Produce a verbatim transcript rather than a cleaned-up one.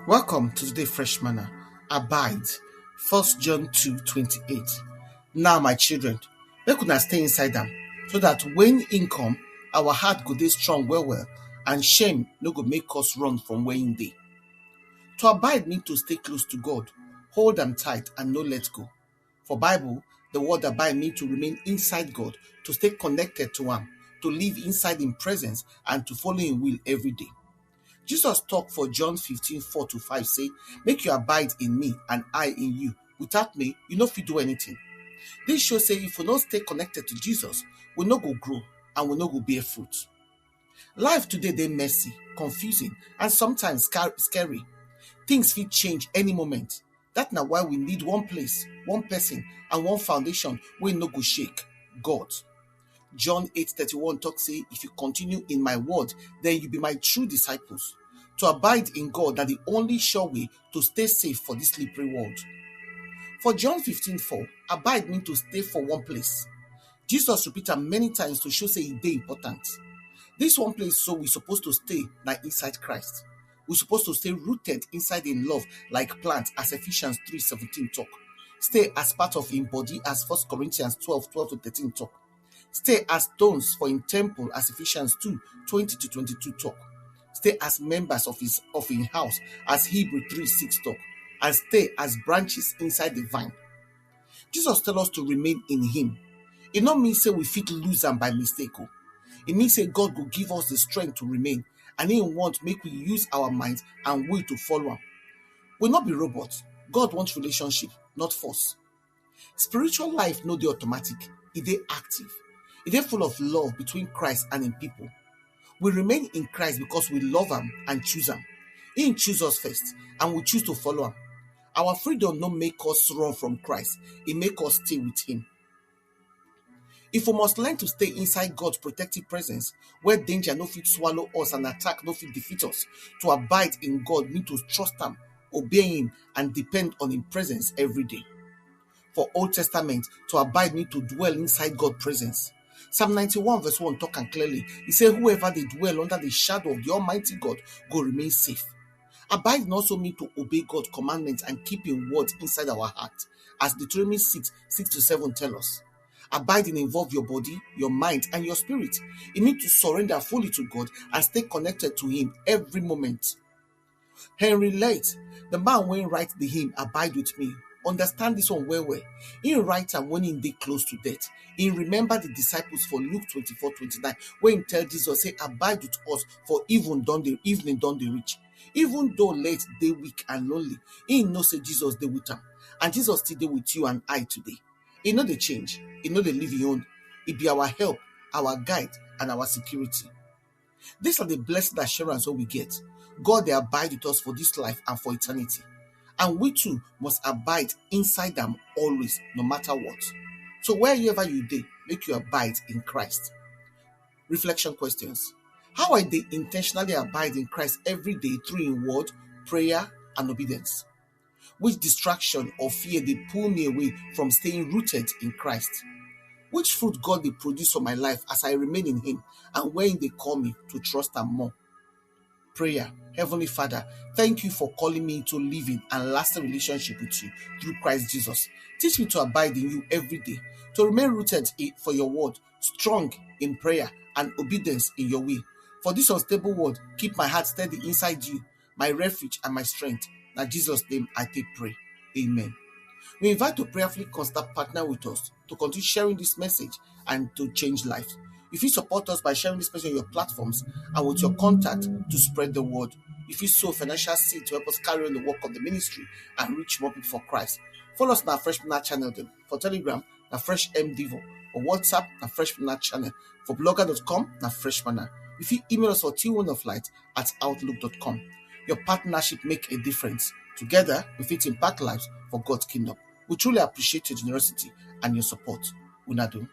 Welcome to today Fresh Manna. Abide, First John two twenty-eight. Now, my children, make una stay inside am, so that when im come, our heart go dey strong well well, and shame no go make us run from where im dey. To abide mean to stay close to God, hold am tight and no let go. For Bible, the word abide mean to remain inside God, to stay connected to am, to live inside im presence, and to follow im will every day. Jesus talk for John fifteen four to five say, "Make you abide in me and I in you. Without me, you no fit do anything." This show say if we no stay connected to Jesus, we no go grow and we no go bear fruit. Life today dey messy, confusing, and sometimes scar-, scary. Things fit change any moment. That na why we need one place, one person, and one foundation wey no go shake, God. John eight thirty-one talk say, "If you continue in my word, then you be my true disciples." To abide in God na the only sure way to stay safe for this slippery world. For John fifteen four, abide mean to stay for one place. Jesus repeat am many times to show say e dey important. This one place so we supposed to stay na inside Christ. We supposed to stay rooted inside im love like plant, as Ephesians three seventeen talk. Stay as part of im body, as First Corinthians twelve twelve to thirteen talk. Stay as stones for im temple, as Ephesians two twenty to twenty-two talk. Stay as members of his, of im house, as Hebrew three six talk. And stay as branches inside the vine. Jesus tell us to remain in him. E no mean say we fit lose am by mistake o. E mean say God go give us the strength to remain, and he want make we use our minds and will to follow am. We no be robot. God want relationship, not force. Spiritual life no dey automatic, e dey active. E dey full of love between Christ and im people. We remain in Christ because we love am and choose am. Im choose us first, and we choose to follow am. Our freedom no make us run from Christ, e make us stay with him. If we must learn to stay inside God's protective presence, where danger no fit swallow us and attack no fit defeat us, to abide in God mean to trust am, obey him, and depend on him presence every day. For Old Testament, to abide mean to dwell inside God presence. Psalm ninety-one verse one talk am clearly. E say, "Whoever dey dwell under the shadow of the Almighty God go remain safe." Abiding also mean to obey God commandment and keep im word inside our heart, as Deuteronomy six six to seven tell us. Abiding involve your body, your mind, and your spirit. E mean to surrender fully to God and stay connected to him every moment. Henry Lyte, the man wey write the hymn Abide With Me, understand this one well well. He write am when he dey close to death. He remember the disciples for Luke twenty-four twenty-nine, when he tell Jesus say, "Abide with us, for even don dey, evening don dey reach." Even though Lyte dey weak and lonely, he know say Jesus dey with am, and Jesus still dey with you and I today. He no dey change, he no dey leave him own. He be our help, our guide, and our security. These are the blessed assurance wey we get. God dey abide with us for this life and for eternity. And we too must abide inside am always, no matter what. So wherever you dey, make you abide in Christ. Reflection questions. How I dey intentionally abide in Christ every day through im word, prayer, and obedience? Which distraction or fear dey pull me away from staying rooted in Christ? Which fruit God dey produce for my life as I remain in him and when he dey call me to trust am more? Prayer. Heavenly Father, thank you for calling me into living and lasting relationship with you through Christ Jesus. Teach me to abide in you every day, to remain rooted in, for your word, strong in prayer and obedience in your will. For this unstable world, keep my heart steady inside you, my refuge and my strength. Na Jesus name I take pray. Amen. We invite to prayerfully consider partner with us to continue sharing this message and to change life. You fit support us by sharing this message on your platforms and with your contact to spread the word. You fit sow financial seed to help us carry on the work of the ministry and reach more people for Christ. Follow us on our Fresh Manna channel dem for Telegram, na Fresh M Devo, or WhatsApp, na Fresh Manna channel. For blogger dot com, na Fresh Manna. You fit email us for T one of light at outlook dot com. Your partnership make a difference. Together, we fit impact lives for God's kingdom. We truly appreciate your generosity and your support. Una do.